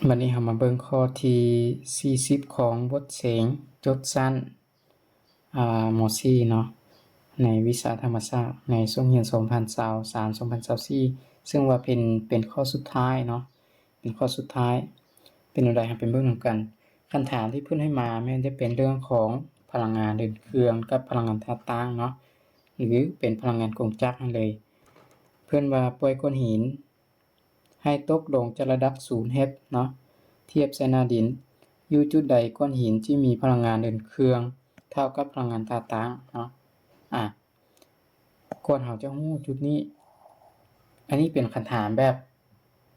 ບັດນີ້ເຮົາມາເບິ່ງຂໍ້ທີສີ່ສິບຂອງບົດເສັງຈົບຊັ້ນ ອາ ມໍສີ່ເນາະ ໃນວິຊາທຳມະຊາດ ໃນຊ່ວງຮຽນສອງພັນຊາວສາມ ສອງພັນຊາວສີ່ ເຊິ່ງວ່າເປັນ ເປັນຂໍ້ສຸດທ້າຍເນາະ ເປັນຂໍ້ສຸດທ້າຍ. ເປັນແນວໃດ ເຮົາໄປເບິ່ງນຳກັນ. ຄຳຖາມທີ່ເພິ່ນໃຫ້ມາແມ່ນຈະເປັນເລື່ອງຂອງພະລັງງານເດີນເຄື່ອງກັບພະລັງງານທ່າຕັ້ງເນາະ ຫຼືເປັນພະລັງງານກົງຈັກຫັ້ນເລີຍ. ເພິ່ນວ່າປ່ອຍກ້ອນຫີນ ໃຫ້ຕົກລົງຈາກລະດັບສູນເຮັດເນາະ ທຽບໃສ່ໜ້າດິນ ຢູ່ຈຸດໃດກ້ອນຫີນຈຶ່ງມີພະລັງງານເດີນເຄື່ອງເທົ່າກັບພະລັງງານທ່າຕັ້ງເນາະ. ອາ ກ່ອນເຮົາຈະຮູ້ຈຸດນີ້ ອັນນີ້ເປັນຄຳຖາມແບບ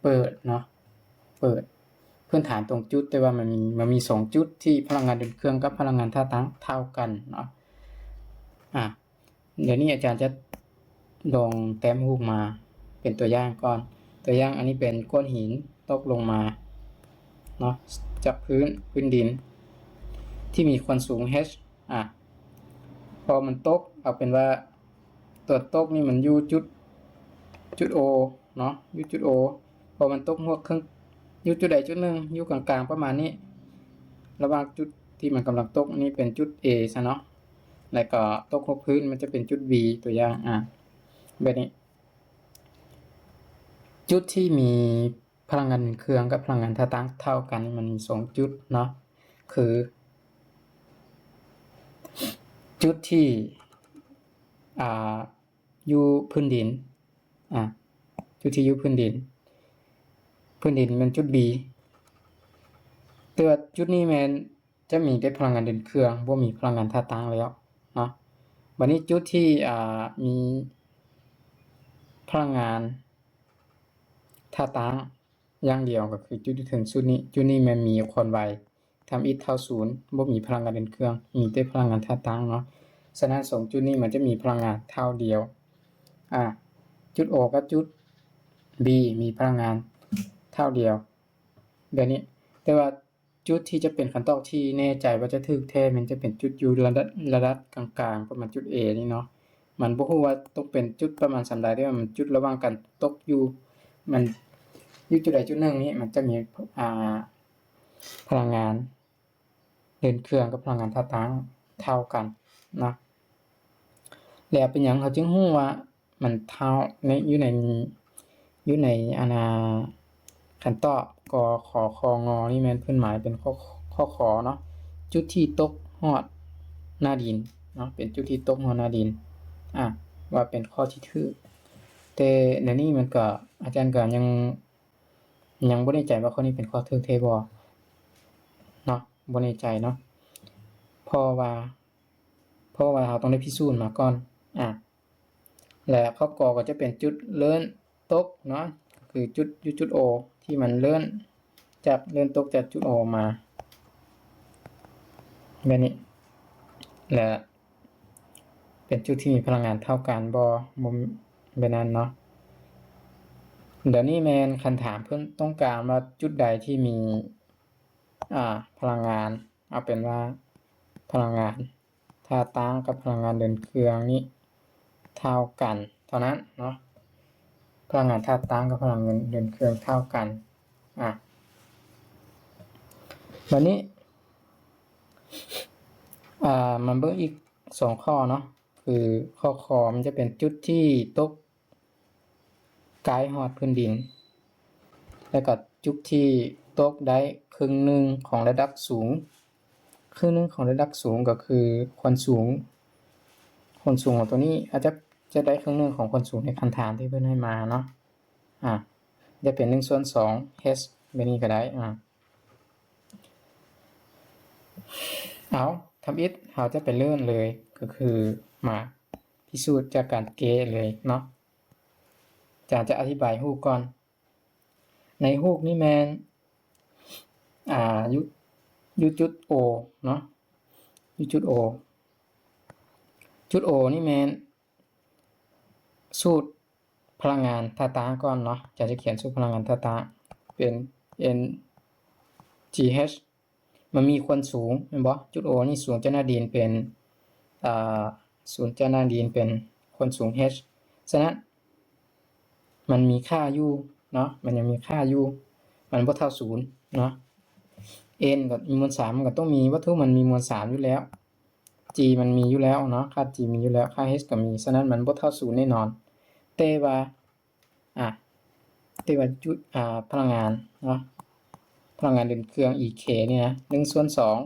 ເປີດເນາະ ເປີດ ເພິ່ນຖາມຕົງຈຸດ ແຕ່ວ່າມັນມີ ມັນມີສອງຈຸດທີ່ພະລັງງານເດີນເຄື່ອງກັບພະລັງງານທ່າຕັ້ງເທົ່າກັນເນາະ. ອາ ດຽວນີ້ອາຈານຈະລອງແຕ້ມຮູບມາເປັນຕົວຢ່າງກ່ອນ. ຕົວຢ່າງ ອັນນີ້ເປັນກ້ອນຫີນຕົກລົງມາເນາະ ຈາກພື້ນ ພື້ນດິນ ທີ່ມີຄວາມສູງ h ອາ ພໍມັນຕົກ ເອົາເປັນວ່າຕົວຕົກນີ້ມັນຢູ່ຈຸດ ຈຸດ O ເນາະ ຢູ່ຈຸດ O. ພໍມັນຕົກຮວບເຄິ່ງ ຢູ່ຈຸດໃດຈຸດໜຶ່ງ ຢູ່ກາງໆປະມານນີ້ ລະຫວ່າງຈຸດທີ່ມັນກຳລັງຕົກ ອັນນີ້ເປັນຈຸດ A ຊະເນາະ ແລ້ວກໍຕົກຮວບພື້ນ ມັນຈະເປັນຈຸດ B ຕົວຢ່າງ ອາ ແບບນີ້. ຈຸດທີ່ມີພະລັງງານເຄື່ອງກັບພະລັງງານທ່າຕັ້ງເທົ່າກັນ ມັນມີສອງຈຸດເນາະ ຄືຈຸດທີ່ ອາ ຢູ່ພື້ນດິນ ອາ ຈຸດທີ່ຢູ່ພື້ນດິນ ພື້ນດິນແມ່ນຈຸດ B ແຕ່ວ່າຈຸດນີ້ແມ່ນ ຈະມີແຕ່ພະລັງງານເດີນເຄື່ອງ ບໍ່ມີພະລັງງານທ່າຕັ້ງແລ້ວເນາະ. ບັດນີ້ຈຸດທີ່ ອາ ມີພະລັງງານທ່າຕັ້ງຢ່າງດຽວ ກໍຄືຈຸດທີ່ເຖິງສຸດນີ້ ຈຸດນີ້ແມ່ນມີຄວາມໄວທຳອິດເທົ່າສູນ ບໍ່ມີພະລັງງານເດີນເຄື່ອງ ມີແຕ່ພະລັງງານທ່າຕັ້ງເນາະ. ສະນັ້ນ ສອງຈຸດນີ້ມັນຈະມີພະລັງງານເທົ່າດຽວ ອາ ຈຸດ O ກັບຈຸດ B ມີພະລັງງານເທົ່າດຽວ ແບບນີ້. ແຕ່ວ່າ ຈຸດທີ່ຈະເປັນຄຳຕອບທີ່ແນ່ໃຈວ່າຈະຖືກແທ້ ແມ່ນຈະເປັນຈຸດຢູ່ລະດັບ ລະດັບກາງໆ ປະມານຈຸດ A ນີ້ເນາະ. ມັນບໍ່ຮູ້ວ່າຕົກເປັນຈຸດປະມານສ່ຳໃດ ແຕ່ວ່າມັນຈຸດລະຫວ່າງການຕົກຢູ່ ມັນຢູ່ຈຸດໃດຈຸດໜຶ່ງນີ້ ມັນຈະມີ ອາ ພະລັງງານເດີນເຄື່ອງກັບພະລັງງານທ່າຕັ້ງເທົ່າກັນເນາະ. ແລ້ວເປັນຫຍັງເຮົາຈຶ່ງຮູ້ວ່າ ມັນເທົ່າໃນ ຢູ່ໃນ ຢູ່ໃນ ອັນນ່າ ຄຳຕອບ ກ ຂ ຄ ງ ນີ້ແມ່ນເພິ່ນໝາຍເປັນຂໍ້ ຂໍ້ ຂ ເນາະ ຈຸດທີ່ຕົກຮອດໜ້າດິນເນາະ ເປັນຈຸດທີ່ຕົກຮອດໜ້າດິນ ອາ ວ່າເປັນຂໍ້ທີ່ຖືກ. ແຕ່ໃນນີ້ມັນກໍ ອາຈານກໍຍັງ ຍັງບໍ່ແນ່ໃຈວ່າຂໍ້ນີ້ເປັນຂໍ້ຖືກແທ້ບໍ່ເນາະ ບໍ່ແນ່ໃຈເນາະ ເພາະວ່າ ເພາະວ່າເຮົາຕ້ອງໄດ້ພິສູດມາກ່ອນ ອາ ແລະ ຂໍ້ ກ ກໍຈະເປັນຈຸດເລີ້ນຕົກເນາະ ກໍຄືຈຸດ ຢູ່ຈຸດ O ທີ່ມັນເລີ້ນຈາກ ເລີ້ນຕົກຈາກຈຸດ O ມາ ແບບນີ້ ແລະ ເປັນຈຸດທີ່ມີພະລັງງານເທົ່າກັນບໍ່? ບໍ່ ແບບນັ້ນເນາະ. ດຽວນີ້ແມ່ນຄຳຖາມເພິ່ນຕ້ອງການວ່າຈຸດໃດທີ່ມີ ອາ ພະລັງງານ ເອົາເປັນວ່າພະລັງງານ ທ່າຕັ້ງກັບພະລັງງານເດີນເຄື່ອງນີ້ເທົ່າກັນເທົ່ານັ້ນເນາະ ພະລັງງານທ່າຕັ້ງກັບພະລັງງານເດີນເຄື່ອງເທົ່າກັນ. ອາ ບາດນີ້ ອາ ມາເບິ່ງອີກສອງຂໍ້ເນາະ ຄືຂໍ້ ຂ ມັນຈະເປັນຈຸດທີ່ຕົກ ໃກ້ຮອດພື້ນດິນ ແລ້ວກໍຈຸດທີ່ຕົກໄດ້ເຄິ່ງໜຶ່ງຂອງລະດັບສູງ ເຄິ່ງໜຶ່ງຂອງລະດັບສູງກໍຄືຄວາມສູງ ຄວາມສູງຂອງຕົວນີ້ອາດຈະ ຈະໄດ້ເຄິ່ງໜຶ່ງຂອງຄວາມສູງໃນຄຳຖາມທີ່ເພິ່ນໃຫ້ມາເນາະ ອາ ຈະເປັນໜຶ່ງສ່ວນສອງ h ແບບນີ້ກໍໄດ້ ອາ ເອົາ ທຳອິດເຮົາຈະໄປເລີ່ມເລີຍ ກໍຄືມາພິສູດຈາກການແກ້ເລີຍເນາະ. ອາຈານຈະອະທິບາຍຮູບກ່ອນ. ໃນຮູບນີ້ແມ່ນ ອ່າ ຢູ່ ຢູ່ຈຸດ O ເນາະ ຢູ່ຈຸດ O ຈຸດ O ນີ້ແມ່ນສູດພະລັງງານທ່າຕັ້ງກ່ອນເນາະ. ອາຈານຈະຂຽນສູດພະລັງງານທ່າຕັ້ງເປັນ N G H ມັນມີຄວາມສູງແມ່ນບໍ່? ຈຸດ O ນີ້ສູງຈາກໜ້າດິນເປັນ ອ່າ ສູງຈາກໜ້າດິນເປັນຄວາມສູງ H ສະນັ້ນ ມັນມີຄ່າຢູ່ເນາະ ມັນຍັງມີຄ່າຢູ່ ມັນບໍ່ເທົ່າສູນເນາະ. N ກໍມີມວນສາມ ມັນກໍຕ້ອງມີ ວັດຖຸມັນມີມວນສາມຢູ່ແລ້ວ, G ມັນມີຢູ່ແລ້ວເນາະ, ຄ່າ G ມີຢູ່ແລ້ວ, ຄ່າ H ກໍມີ, ສະນັ້ນມັນບໍ່ເທົ່າສູນແນ່ນອນ. ແຕ່ວ່າ ອາ ແຕ່ວ່າຈຸດ ອາ ພະລັງງານເນາະ, ພະລັງງານເດີນເຄື່ອງ E K ນີ້ນະ ໜຶ່ງສ່ວນສອງ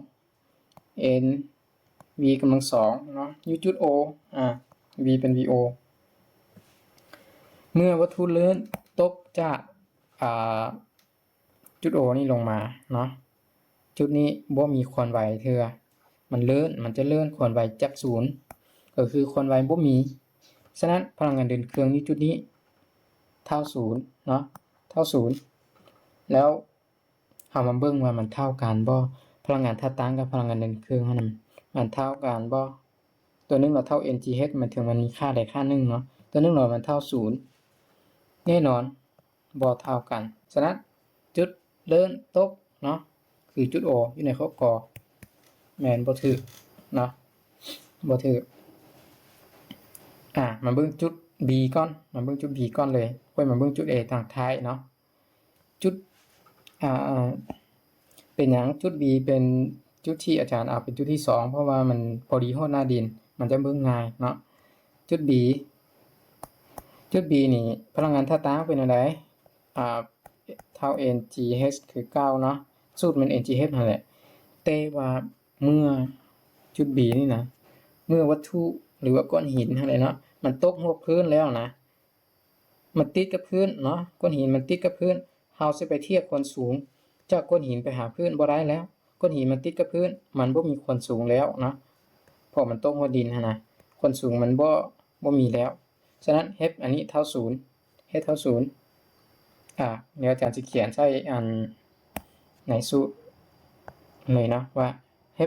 N V ກຳລັງສອງເນາະ U ຈຸດ O ອາ V ເປັນ V O ເມື່ອວັດຖຸເລີ້ນຕົກຈາກ ອາ ຈຸດ O ນີ້ລົງມາເນາະ, ຈຸດນີ້ບໍ່ມີຄວາມໄວເທື່ອ, ມັນເລີ້ນ ມັນຈະເລີ້ນຄວາມໄວຈາກສູນ ກໍຄືຄວາມໄວບໍ່ມີ. ສະນັ້ນພະລັງງານເດີນເຄື່ອງຢູ່ຈຸດນີ້ເທົ່າສູນເນາະ, ເທົ່າສູນ. ແລ້ວເຮົາມາເບິ່ງວ່າມັນເທົ່າກັນບໍ່? ພະລັງງານທ່າຕັ້ງກັບພະລັງງານເດີນເຄື່ອງຫັ້ນ ມັນເທົ່າກັນບໍ່? ຕົວໜຶ່ງລະເທົ່າ N G H ໝາຍເຖິງມັນມີຄ່າໃດຄ່າໜຶ່ງເນາະ, ຕົວໜຶ່ງລະມັນເທົ່າສູນ ແນ່ນອນບໍ່ເທົ່າກັນ. ສະນັ້ນຈຸດເລີ່ມຕົກເນາະ ຄືຈຸດ O ຢູ່ໃນຂໍ້ ກ ແມ່ນບໍ່ຖືກເນາະ, ບໍ່ຖືກ. ອາ ມາເບິ່ງຈຸດ B ກ່ອນ, ມາເບິ່ງຈຸດ B ກ່ອນເລີຍ, ຄ່ອຍມາເບິ່ງຈຸດ A ຕອນທ້າຍເນາະ. ຈຸດ ອາ ເປັນຫຍັງຈຸດ B ເປັນຈຸດທີ່ອາຈານເອົາເປັນຈຸດທີສອງ ເພາະວ່າມັນພໍດີຮອດໜ້າດິນ, ມັນຈະເບິ່ງງ່າຍເນາະ. ຈຸດ B ຈຸດ B ນີ້ພະລັງງານທ່າຕັ້ງເປັນແນວໃດ? ອາ ເທົ່າ N G H ຄືເກົ່າເນາະ, ສູດແມ່ນ N G H ຫັ້ນແຫຼະ. ແຕ່ວ່າເມື່ອຈຸດ B ນີ້ນະ ເມື່ອວັດຖຸ ຫຼືວ່າກ້ອນຫີນຫັ້ນແຫຼະເນາະ ມັນຕົກຮວບພື້ນແລ້ວນະ, ມັນຕິດກັບພື້ນເນາະ, ກ້ອນຫີນມັນຕິດກັບພື້ນ, ເຮົາຊິໄປທຽບຄວາມສູງຈາກກ້ອນຫີນໄປຫາພື້ນບໍ່ໄດ້ແລ້ວ. ກ້ອນຫີນມັນຕິດກັບພື້ນ, ມັນບໍ່ມີຄວາມສູງແລ້ວເນາະ, ເພາະມັນຕົກຮອດດິນຫັ້ນນະ, ຄວາມສູງມັນບໍ່ ບໍ່ມີແລ້ວ. ສະນັ້ນ H ອັນນີ້ເທົ່າສູນ, H ເທົ່າສູນ. ອາ ດຽວອາຈານຊິຂຽນໃສ່ອັນໃນສູດເລີຍເນາະ ວ່າ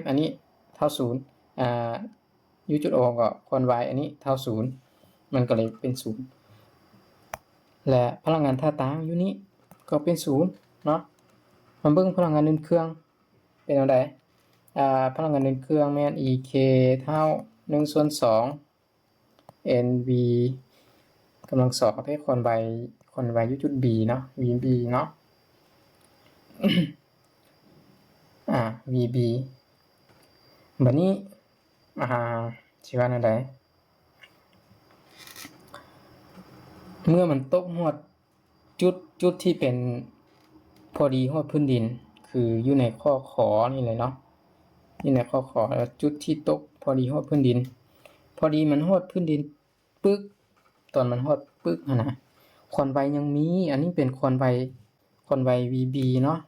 H ອັນນີ້ເທົ່າສູນ, ອາ U ຈຸດ O ກໍຄວາມໄວອັນນີ້ເທົ່າສູນ, ມັນກໍເລີຍເປັນສູນ ແລະ ພະລັງງານທ່າຕັ້ງຢູ່ນີ້ກໍເປັນສູນເນາະ. ມາເບິ່ງພະລັງງານເດີນເຄື່ອງເປັນແນວໃດ? ອາ ພະລັງງານເດີນເຄື່ອງແມ່ນ E K ເທົ່າໜຶ່ງສ່ວນສອງ N V ກຳລັງສອງ ແຕ່ຄວາມໄວ ຄວາມໄວຢູ່ຈຸດ B ເນາະ, V B ເນາະ. ອາ V B ບັດນີ້ ອາ ຊິວ່າແນວໃດ? ເມື່ອມັນຕົກຮອດ ຈຸດ ຈຸດທີ່ເປັນພໍດີຮອດພື້ນດິນ ຄືຢູ່ໃນຂໍ້ ຂ ນີ້ເລີຍເນາະ, ຢູ່ໃນຂໍ້ ຂ ຈຸດທີ່ຕົກພໍດີຮອດພື້ນດິນ, ພໍດີມັນຮອດພື້ນດິນປຶກ, ຕອນມັນຮອດປຶກຫັ້ນນະ ຄວາມໄວຍັງມີ, ອັນນີ້ເປັນຄວາມໄວ ຄວາມໄວ V B ເນາະ,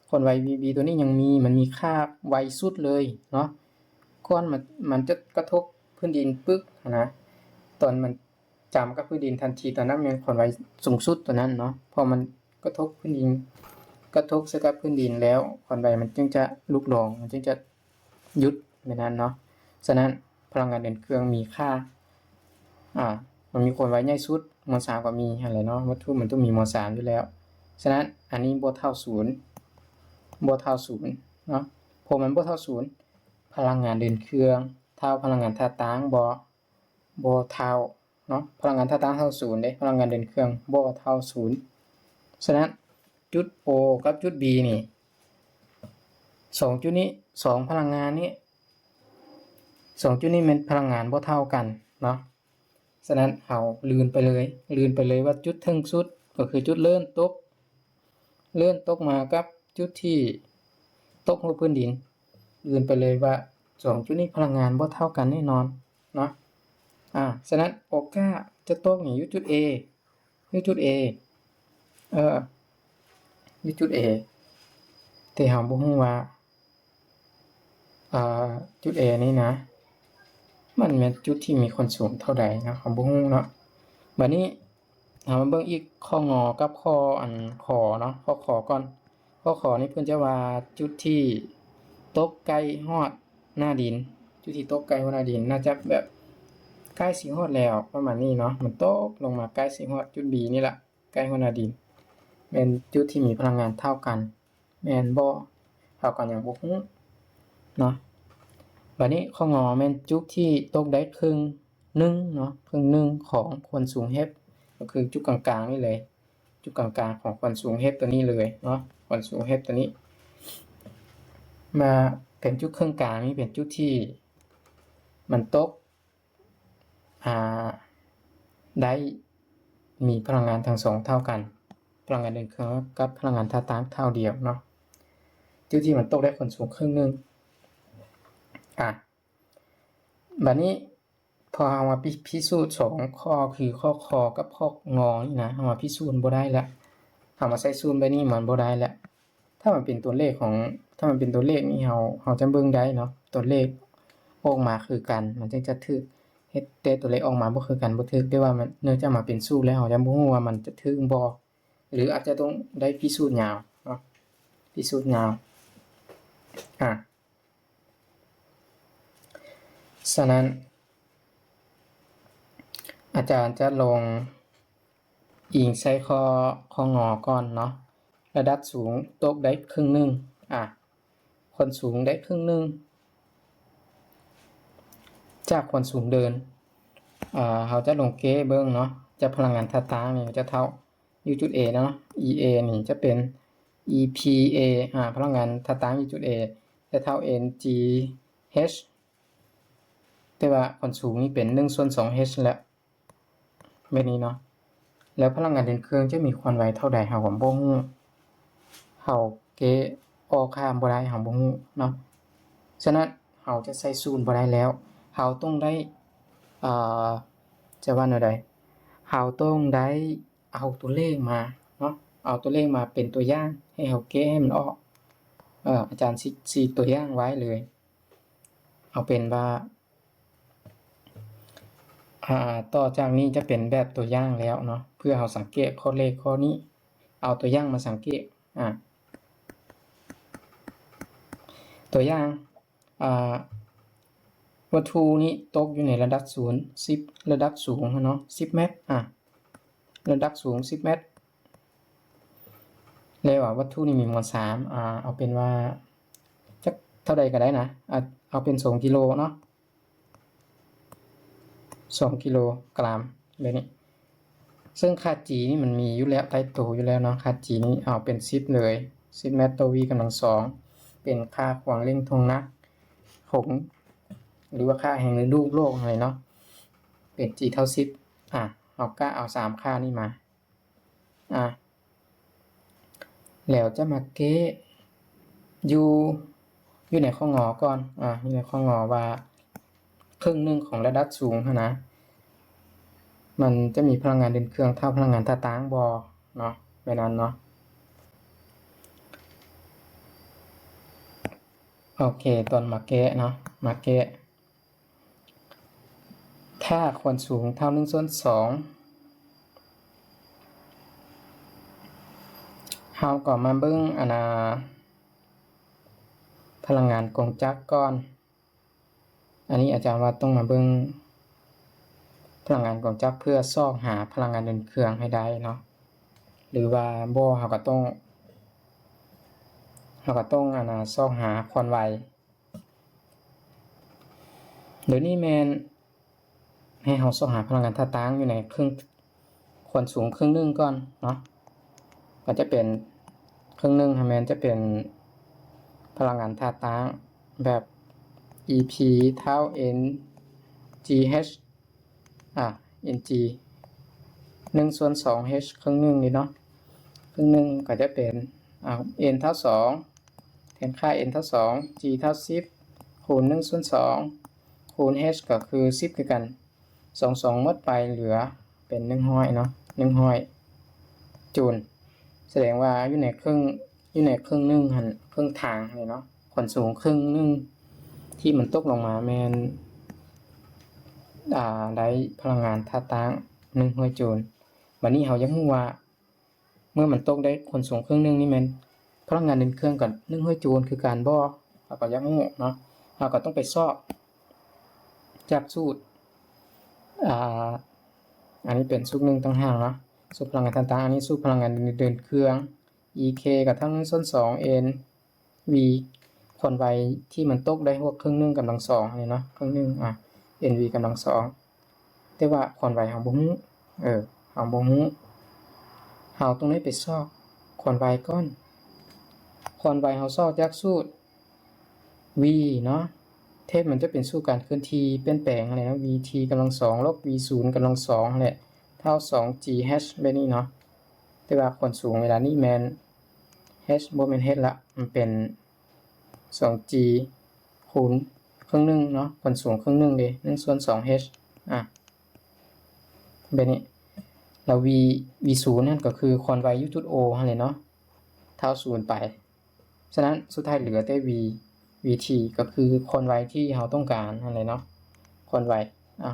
ຄວາມໄວ V B ຕົວນີ້ຍັງມີ, ມັນມີຄ່າໄວສຸດເລີຍເນາະ. ກ່ອນມັນ ມັນຈະກະທົບພື້ນດິນປຶກຫັ້ນນະ, ຕອນມັນ ຈ້ຳກັບພື້ນດິນທັນທີ ຕອນນັ້ນແມ່ນຄວາມໄວສູງສຸດຕົວນັ້ນເນາະ, ເພາະມັນກະທົບພື້ນດິນ ກະທົບໃສ່ກັບພື້ນດິນແລ້ວ ຄວາມໄວມັນຈຶ່ງຈະຫຼຸດລົງ ມັນຈຶ່ງຈະຢຸດແບບນັ້ນເນາະ. ສະນັ້ນພະລັງງານເດີນເຄື່ອງມີຄ່າ ອາ ມັນມີຄວາມໄວໃຫຍ່ສຸດ ມວນສາມກໍມີຫັ້ນແຫຼະເນາະ, ວັດຖຸມັນຕ້ອງມີມວນສາມຢູ່ແລ້ວ. ສະນັ້ນອັນນີ້ບໍ່ເທົ່າສູນ ບໍ່ເທົ່າສູນເນາະ, ເພາະມັນບໍ່ເທົ່າສູນ ພະລັງງານເດີນເຄື່ອງເທົ່າພະລັງງານທ່າຕັ້ງບໍ່? ບໍ່ເທົ່າເນາະ, ພະລັງງານທ່າຕັ້ງເທົ່າສູນເດ້, ພະລັງງານເດີນເຄື່ອງບໍ່ເທົ່າສູນ. ສະນັ້ນຈຸດ O ກັບຈຸດ B ນີ້ ສອງຈຸດນີ້ ສອງພະລັງງານນີ້ ສອງຈຸດນີ້ແມ່ນພະລັງງານບໍ່ເທົ່າກັນເນາະ. ສະນັ້ນເຮົາລື່ນໄປເລີຍ, ລື່ນໄປເລີຍວ່າຈຸດເທິງສຸດ ກໍຄືຈຸດເລີ່ມຕົກ ເລີ່ມຕົກມາກັບຈຸດທີ່ຕົກຮອບພື້ນດິນ, ລື່ນໄປເລີຍວ່າສອງຈຸດນີ້ພະລັງງານບໍ່ເທົ່າກັນແນ່ນອນເນາະ. ອາ ສະນັ້ນໂອກາດຈະຕົກນີ້ຢູ່ຈຸດ A, ຢູ່ຈຸດ A, ເອີ ຢູ່ຈຸດ A, ແຕ່ເຮົາບໍ່ຮູ້ວ່າ ອາ ຈຸດ A ນີ້ນະ ມັນແມ່ນຈຸດທີ່ມີຄວາມສູງເທົ່າໃດເນາະ, ເຮົາບໍ່ຮູ້ເນາະ. ບາດນີ້ ເຮົາມາເບິ່ງອີກຂໍ້ ງ ກັບຂໍ້ ອັນ ຂ ເນາະ, ຂໍ້ ຂ ກ່ອນ. ຂໍ້ ຂ ນີ້ເພິ່ນຈະວ່າຈຸດທີ່ຕົກໃກ້ຮອດໜ້າດິນ, ຈຸດທີ່ຕົກໃກ້ຮອດໜ້າດິນ ໜ້າຈະແບບໃກ້ຊິຮອດແລ້ວ ປະມານນີ້ເນາະ, ມັນຕົກລົງມາໃກ້ຊິຮອດຈຸດ B ນີ້ລະ, ໃກ້ຮອດໜ້າດິນ, ແມ່ນຈຸດທີ່ມີພະລັງງານເທົ່າກັນ ແມ່ນບໍ່? ເຮົາກໍຍັງບໍ່ຮູ້ເນາະ. ບາດນີ້ ຂ ງ ແມ່ນຈຸດທີ່ຕົກໄດ້ເຄິ່ງໜຶ່ງເນາະ, ເຄິ່ງໜຶ່ງຂອງຄວາມສູງ H, ກໍຄືຈຸດກາງໆນີ້ເລີຍ, ຈຸດກາງໆຂອງຄວາມສູງ H ຕົວນີ້ເລີຍເນາະ. ຄວາມສູງ h ຕົວນີ້ ມາເປັນຈຸດເຄິ່ງກາງນີ້ ເປັນຈຸດທີ່ມັນຕົກ ອ່າ ໄດ້ມີພະລັງງານທັງສອງເທົ່າກັນ, ພະລັງງານເດີນເຄື່ອງກັບພະລັງງານທ່າຕັ້ງເທົ່າດຽວເນາະ, ຈຸດທີ່ມັນຕົກໄດ້ຄວາມສູງເຄິ່ງໜຶ່ງ. ອ່າ ບາດນີ້ ພໍເຮົາມາພິ ພິສູດສອງຂໍ້ ຄືຂໍ້ ຂ ກັບຂໍ້ ງ ນີ້ນະ ເຮົາມາພິສູດບໍ່ໄດ້ລະ, ເຮົາມາໃຊ້ສູດແບບນີ້ມັນບໍ່ໄດ້ລະ. ຖ້າມັນເປັນຕົວເລກຂອງ ຖ້າມັນເປັນຕົວເລກນີ້ ເຮົາ ເຮົາຈະເບິ່ງໄດ້ເນາະ, ຕົວເລກອອກມາຄືກັນ ມັນຈຶ່ງຈະຖືກ, ເຮັດແຕ່ຕົວເລກອອກມາບໍ່ຄືກັນບໍ່ຖືກ. ແຕ່ວ່າມັນ ເນື່ອງຈາກມາເປັນສູດແລ້ວ ເຮົາຈະບໍ່ຮູ້ວ່າມັນຈະຖືກບໍ່ ຫຼື ອາດຈະຕ້ອງໄດ້ພິສູດຍາວເນາະ, ພິສູດຍາວ. ອ່າ ສະນັ້ນ ອາຈານຈະລອງອີງໃສ່ຂໍ້ ຂໍ້ ງ ກ່ອນເນາະ. ລະດັບສູງຕົກໄດ້ເຄິ່ງໜຶ່ງ, ອ່າ ຄວາມສູງໄດ້ເຄິ່ງໜຶ່ງຈາກຄວາມສູງເດີມ. ເຮົາຈະລອງແກ້ເບິ່ງເນາະ, ຈາກພະລັງງານທ່າຕັ້ງນີ້ຈະເທົ່າ u ຈຸດ a ເນາະ, E A ນີ້ຈະເປັນ E P A ອ່າ ພະລັງງານທ່າຕັ້ງ u ຈຸດ a ຈະເທົ່າ N G H, ແຕ່ວ່າຄວາມສູງນີ້ເປັນໜຶ່ງສ່ວນສອງ h ແລ້ວ ແບບນີ້ເນາະ. ແລ້ວພະລັງງານເດີນເຄື່ອງຈະມີຄວາມໄວເທົ່າໃດ ເຮົາກໍບໍ່ຮູ້, ເຮົາແກ້ອອກຂ້າມບໍ່ໄດ້ ເຮົາບໍ່ຮູ້ເນາະ. ສະນັ້ນເຮົາຈະໃສ່ສູດບໍ່ໄດ້ແລ້ວ, ເຮົາຕ້ອງໄດ້ ເອີ ຈະວ່າແນວໃດ, ເຮົາຕ້ອງໄດ້ ເອົາຕົວເລກມາເນາະ, ເອົາຕົວເລກມາເປັນຕົວຢ່າງໃຫ້ເຮົາແກ້ໃຫ້ມັນອອກ. ເອີ ອາຈານຊິ ຊິຕົວຢ່າງໄວ້ເລີຍ. ເອົາເປັນວ່າ ອ່າ ຕໍ່ຈາກນີ້ຈະເປັນແບບຕົວຢ່າງແລ້ວເນາະ, ເພື່ອເຮົາສັງເກດຂໍ້ເລກຂໍ້ນີ້, ເອົາຕົວຢ່າງມາສັງເກດ. ອ່າ ຕົວຢ່າງ ອ່າ ວັດຖຸນີ້ຕົກຢູ່ໃນລະດັບສູນ ສິບ ລະດັບສູງເນາະ ສິບແມັດ, ອ່າ ລະດັບສູງສິບແມັດ. ແລ້ວ ອ່າ ວັດຖຸນີ້ມີມວນສາມ, ອ່າ ເອົາເປັນວ່າຈັກເທົ່າໃດກໍໄດ້ນະ, ອ່າ ເອົາເປັນສອງກິໂລເນາະ, ສອງກິໂລກຣາມ ແບບນີ້. ເຊິ່ງຄ່າ G ນີ້ມັນມີຢູ່ແລ້ວ ໃຕ້ໂຕຢູ່ແລ້ວເນາະ, ຄ່າ G ນີ້ເອົາເປັນສິບເລີຍ, ສິບແມັດຕໍ່ V ກຳລັງສອງ ເປັນຄ່າຂວາງເລັ່ງຖ່ວງໜັກຂອງ ຫຼືວ່າຄ່າແຮງດຶງດູດໂລກຫັ້ນເນາະ, ເປັນ G ເທົ່າສິບ. ອ່າ ເຮົາກະເອົາສາມຄ່ານີ້ມາ ອ່າ ແລ້ວຈະມາແກ້ຢູ່ ຢູ່ໃນຂໍ້ ງ ກ່ອນ, ອ່າ ຢູ່ໃນຂໍ້ ງ ວ່າເຄິ່ງໜຶ່ງຂອງລະດັບສູງຫັ້ນນະ ມັນຈະມີພະລັງງານເດີນເຄື່ອງເທົ່າພະລັງງານທ່າຕັ້ງບໍ່ເນາະ, ແບບນັ້ນເນາະ. ໂອເຄ ຕອນມາແກ້ເນາະ ມາແກ້ ຖ້າຄວາມສູງເທົ່າໜຶ່ງສ່ວນສອງ ເຮົາກໍມາເບິ່ງ ອັນນ່າ ພະລັງງານກົງຈັກກ່ອນ. ອັນນີ້ອາຈານວ່າຕ້ອງມາເບິ່ງພະລັງງານກົງຈັກເພື່ອຊອກຫາພະລັງງານເດີນເຄື່ອງໃຫ້ໄດ້ເນາະ ຫຼືວ່າບໍ່ ເຮົາກໍຕ້ອງ ເຮົາກໍຕ້ອງ ອັນນ່າ ຊອກຫາຄວາມໄວ. ດຽວນີ້ແມ່ນໃຫ້ເຮົາຊອກຫາພະລັງງານທ່າຕັ້ງຢູ່ໃນເຄິ່ງ ຄວາມສູງເຄິ່ງໜຶ່ງກ່ອນເນາະ, ກໍຈະເປັນເຄິ່ງໜຶ່ງຫັ້ນແມ່ນຈະເປັນພະລັງງານທ່າຕັ້ງແບບ E P ເທົ່າ N G H ອ່າ N G ໜຶ່ງສ່ວນສອງ H ເຄິ່ງໜຶ່ງນີ້ເນາະ, ເຄິ່ງໜຶ່ງກໍຈະເປັນ ອ່າ N ເທົ່າສອງ ແທນຄ່າ N ເທົ່າສອງ G ເທົ່າສິບ ຄູນໜຶ່ງສ່ວນສອງ ຄູນ H ກໍຄືສິບຄືກັນ, ສອງ ສອງໝົດໄປເຫຼືອເປັນໜຶ່ງຮ້ອຍເນາະ ໜຶ່ງຮ້ອຍຈູນ. ສະແດງວ່າຢູ່ໃນເຄິ່ງ ຢູ່ໃນເຄິ່ງໜຶ່ງຫັ້ນ ເຄິ່ງທາງນີ້ເນາະ, ຄວາມສູງເຄິ່ງໜຶ່ງທີ່ມັນຕົກລົງມາແມ່ນ ອ່າ ໄດ້ພະລັງງານທ່າຕັ້ງໜຶ່ງຮ້ອຍຈູນ. ບາດນີ້ເຮົາຢາກຮູ້ວ່າ ເມື່ອມັນຕົກໄດ້ຄວາມສູງເຄິ່ງໜຶ່ງນີ້ແມ່ນພະລັງງານເດີນເຄື່ອງກັບໜຶ່ງຮ້ອຍຈູນຄືກັນບໍ່? ເຮົາກໍຢາກຮູ້ເນາະ, ເຮົາກໍຕ້ອງໄປຊອກຈາກສູດ ອ່າ ອັນນີ້ເປັນສູດໜຶ່ງຕ່າງຫາກເນາະ, ສູດພະລັງງານຕ່າງໆ. ອັນນີ້ສູດພະລັງງານເດີນເຄື່ອງ E K ກໍເທົ່າໜຶ່ງສ່ວນສອງ N V ຄວາມໄວທີ່ມັນຕົກໄດ້ຮອດເຄິ່ງໜຶ່ງກຳລັງສອງນີ້ເນາະ, ເຄິ່ງໜຶ່ງ ອ່າ N V ກຳລັງສອງ. ແຕ່ວ່າຄວາມໄວເຮົາບໍ່ຮູ້, ເອີ ເຮົາບໍ່ຮູ້, ເຮົາຕ້ອງໄດ້ໄປຊອກຄວາມໄວກ່ອນ. ຄວາມໄວເຮົາຊອກຈາກສູດ v ເນາະ T ມັນຈະເປັນສູດການເຄື່ອນທີ່ປ່ຽນແປງຫັ້ນແຫຼະເນາະ vt ກຳລັງສອງ ລົບ v ສູນກຳລັງສອງຫັ້ນແຫຼະ ເທົ່າ ສອງ g h ແບບນີ້ເນາະ. ແຕ່ວ່າຄວາມສູງເວລານີ້ແມ່ນ h ບໍ່ແມ່ນ h ລະ ມັນເປັນ ສອງ g ຄູນເຄິ່ງໜຶ່ງເນາະ ຄວາມສູງເຄິ່ງໜຶ່ງເດ້ ໜຶ່ງສ່ວນສອງ h ອາ ແບບນີ້ ແລ້ວ v v ສູນນັ້ນກໍຄືຄວາມໄວຢູ່ຈຸດ O ຫັ້ນແຫຼະເນາະ ເທົ່າສູນໄປ. ສະນັ້ນສຸດທ້າຍເຫຼືອແຕ່ v vt ກໍຄືຄວາມໄວທີ່ເຮົາຕ້ອງການຫັ້ນແຫຼະເນາະ ຄວາມໄວ ອາ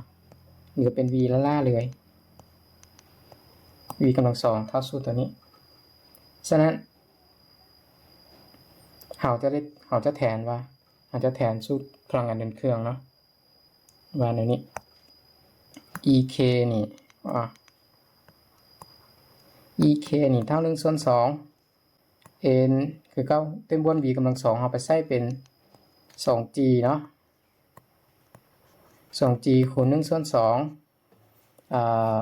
ນີ້ກໍເປັນ v ລ້າໆເລີຍ v ກຳລັງສອງເທົ່າສູດຕົວນີ້. ສະນັ້ນ ເຮົາຈະໄດ້ ເຮົາຈະແທນວ່າ ເຮົາຈະແທນສູດພະລັງງານເດີນເຄື່ອງເນາະ ວ່າແນວນີ້ E K ນີ້ ອາ E K ນີ້ເທົ່າໜຶ່ງສ່ວນສອງ N ຄືເກົ່າ ເຕັມບວນ v ກຳລັງສອງ ເຮົາໄປໃສ່ເປັນ ສອງ g ເນາະ ສອງ g ຄູນໜຶ່ງສ່ວນສອງ ອາ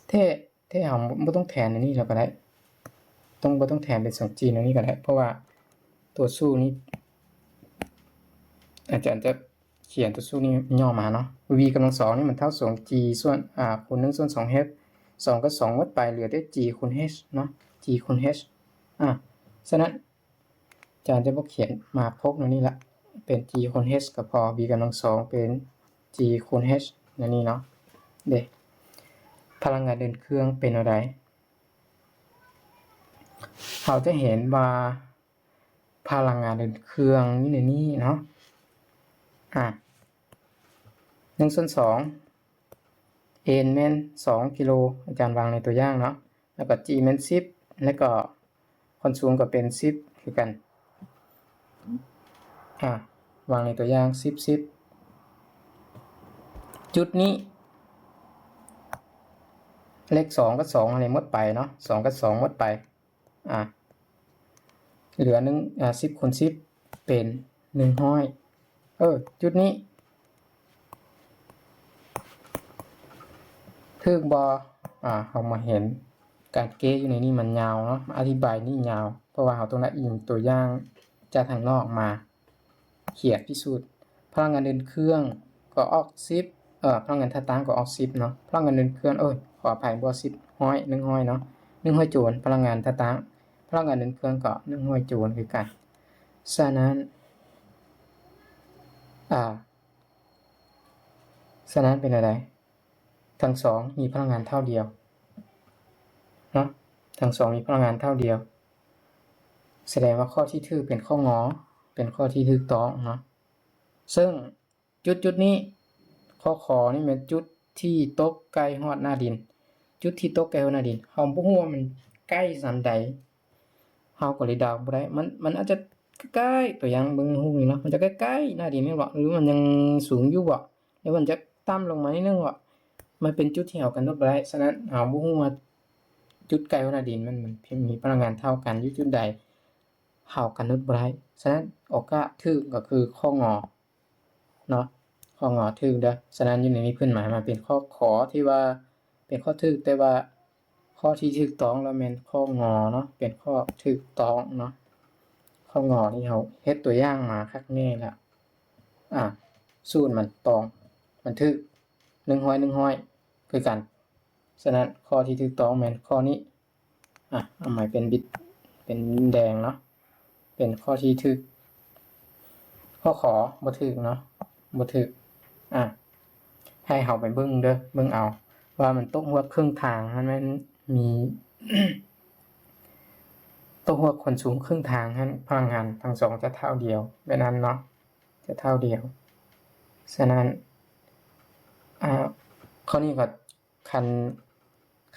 ແທ້ ແທ້ເຮົາບໍ່ຕ້ອງແທນອັນນີ້ແລ້ວກໍໄດ້ ຕ້ອງ ບໍ່ຕ້ອງແທນເປັນ ສອງ g ອັນນີ້ກໍໄດ້ ເພາະວ່າຕົວສູດນີ້ ອາຈານຈະຂຽນຕົວສູດນີ້ຫຍໍ້ມາເນາະ v ກຳລັງສອງນີ້ມັນເທົ່າ ສອງ g ສ່ວນ ອາ ຄູນໜຶ່ງສ່ວນສອງ h ສອງກັບສອງໝົດໄປ ເຫຼືອແຕ່ g ຄູນ h ເນາະ g ຄູນ h ອາ ສະນັ້ນ ອາຈານຈະບໍ່ຂຽນມາພົກແນວນີ້ລະ ເປັນ g ຄູນ h ກໍພໍ v ກຳລັງສອງເປັນ g ຄູນ h ແນວນີ້ເນາະ ເດ້ ພະລັງງານເດີນເຄື່ອງເປັນແນວໃດ? ເຮົາຈະເຫັນວ່າພະລັງງານເດີນເຄື່ອງຢູ່ໃນນີ້ເນາະ ອາ ໜຶ່ງສ່ວນສອງ N ແມ່ນສອງກິໂລ ອາຈານວາງໃນຕົວຢ່າງເນາະ ແລ້ວກໍ G ແມ່ນສິບ ແລ້ວກໍຄວາມສູງກໍເປັນສິບຄືກັນ ອາ ວາງໃນຕົວຢ່າງສິບ ສິບ ຈຸດນີ້ ເລກສອງກັບສອງອັນນີ້ໝົດໄປເນາະ ສອງກັບສອງໝົດໄປ ອາ ເຫຼືອໜຶ່ງ ອາ ສິບຄູນສິບເປັນໜຶ່ງຮ້ອຍ ເອີ ຈຸດນີ້ ຖືກບໍ່? ອາ ເຮົາມາເຫັນການແກ້ຢູ່ໃນນີ້ມັນຍາວເນາະ ອະທິບາຍນີ້ຍາວ ເພາະວ່າເຮົາຕ້ອງໄດ້ອີງຕົວຢ່າງຈາກທາງນອກມາ ຂຽນພິສູດ ພະລັງງານເດີນເຄື່ອງກໍອອກສິບ ເອີ ພະລັງງານທ່າຕັ້ງກໍອອກສິບເນາະ ພະລັງງານເດີນເຄື່ອງ ເອີຍ ຂໍອະໄພ ບໍ່ສິບ ຮ້ອຍ ໜຶ່ງຮ້ອຍເນາະ ໜຶ່ງຮ້ອຍໂຈນ ພະລັງງານທ່າຕັ້ງ ພະລັງງານເດີນເຄື່ອງກໍໜຶ່ງຮ້ອຍໂຈນຄືກັນ. ສະນັ້ນ ອາ ສະນັ້ນເປັນແນວໃດ? ທັງສອງມີພະລັງງານເທົ່າດຽວເນາະ ທັງສອງມີພະລັງງານເທົ່າດຽວ ສະແດງວ່າຂໍ້ທີ່ຖືກເປັນຂໍ້ ງ ເປັນຂໍ້ທີ່ຖືກຕ້ອງເນາະ ເຊິ່ງຈຸດຈຸດນີ້ ຂໍ້ ຂ ນີ້ແມ່ນຈຸດທີ່ຕົກໃກ້ຮອດໜ້າດິນ ຈຸດທີ່ຕົກໃກ້ຮອດໜ້າດິນ ເຮົາບໍ່ຮູ້ວ່າມັນໃກ້ສ່ຳໃດ ເຮົາກໍເລີຍເດົາບໍ່ໄດ້ ມັນ ມັນອາດຈະໃກ້ໆ ຕົວຢ່າງເບິ່ງຮູບນີ້ເນາະ ມັນຈະໃກ້ໆໜ້າດິນນີ້ບໍ ຫຼືມັນຍັງສູງຢູ່ບໍ ຫຼືມັນຈະຕ່ຳລົງມານິດໜຶ່ງບໍ ມັນເປັນຈຸດທີ່ເຮົາກຳນົດບໍ່ໄດ້ ສະນັ້ນເຮົາບໍ່ຮູ້ວ່າຈຸດໃກ້ຮອດໜ້າດິນມັນ ມັນມີພະລັງງານເທົ່າກັນຢູ່ຈຸດໃດ ເຮົາກຳນົດບໍ່ໄດ້ ສະນັ້ນໂອກາດຖືກກໍຄືຂໍ້ ງ ເນາະ ຂໍ້ ງ ຖືກເດີ ສະນັ້ນຢູ່ໃນນີ້ເພິ່ນໝາຍມາເປັນຂໍ້ ຂ ທີ່ວ່າເປັນຂໍ້ຖືກ ແຕ່ວ່າຂໍ້ທີ່ຖືກຕ້ອງລະແມ່ນຂໍ້ ງ ເນາະ ເປັນຂໍ້ຖືກຕ້ອງເນາະ ຂໍ້ ງ ນີ້ເຮົາເຮັດຕົວຢ່າງມາຄັກແນ່ລະ ອາ ສູດມັນຕ້ອງ ມັນຖືກ ໜຶ່ງຮ້ອຍ ໜຶ່ງຮ້ອຍຄືກັນ ສະນັ້ນຂໍ້ທີ່ຖືກຕ້ອງແມ່ນຂໍ້ນີ້ ອາ ເອົາໃໝ່ເປັນບິດ ເປັນແດງເນາະ ເປັນຂໍ້ທີ່ຖືກ ຂໍ້ ຂ ບໍ່ຖືກເນາະ ບໍ່ຖືກ ອາ ໃຫ້ເຮົາໄປເບິ່ງເດີ ເບິ່ງເອົາວ່າມັນຕົກຮວດເຄິ່ງທາງ ມັນແມ່ນມີ ຕົກຮວດຄວາມສູງເຄິ່ງທາງຫັ້ນ ພະລັງງານທັງສອງຈະເທົ່າດຽວ ແບບນັ້ນເນາະ ຈະເທົ່າດຽວ ສະນັ້ນ ອາ ຂໍ້ນີ້ກໍ ຄັນ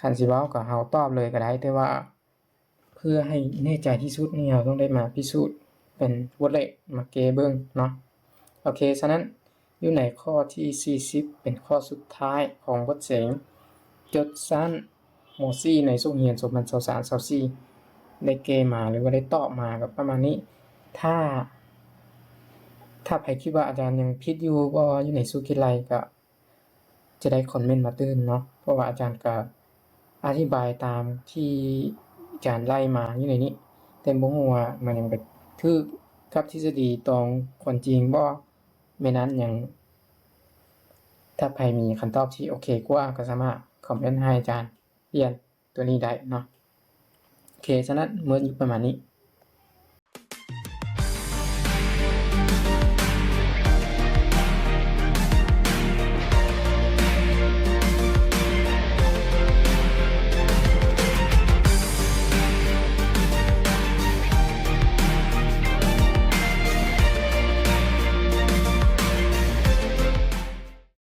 ຄັນຊິເວົ້າກໍເຮົາຕອບເລີຍກໍໄດ້ ແຕ່ວ່າເພື່ອໃຫ້ແນ່ໃຈທີ່ສຸດນີ້ ເຮົາຕ້ອງໄດ້ມາພິສູດເປັນບົດເລກ ມາແກ້ເບິ່ງເນາະ ໂອເຄ ສະນັ້ນຢູ່ໃນຂໍ້ທີສີ່ສິບ ເປັນຂໍ້ສຸດທ້າຍຂອງບົດເສັງ ຈົດຊັ້ນ ມໍສີ່ ໃນສົກຮຽນ ສອງພັນຊາວສາມ ຊາວສີ່ ໄດ້ແກ້ມາ ຫຼືວ່າໄດ້ຕອບມາກໍປະມານນີ້ ຖ້າ ຖ້າໃຜຄິດວ່າອາຈານຍັງຜິດຢູ່ ບໍ່ຢູ່ໃນສູດຄິດໄລ່ ກໍ ຈະໄດ້ຄອມເມັນມາຕື່ມເນາະ ເພາະວ່າອາຈານກະອະທິບາຍຕາມທີ່ອາຈານໄລ່ມາຢູ່ໃນນີ້ ແຕ່ບໍ່ຮູ້ວ່າມັນຍັງໄປຖືກກັບທິດສະດີຕອງຄວາມຈິງບໍ່ ແມ່ນນັ້ນຫຍັງ. ຖ້າໃຜມີຄຳຕອບທີ່ໂອເຄກວ່າ ກໍສາມາດຄອມເມັນໃຫ້ອາຈານປ່ຽນຕົວນີ້ໄດ້ເນາະ. ໂອເຄ ສະນັ້ນໝົດຢູ່ປະມານນີ້.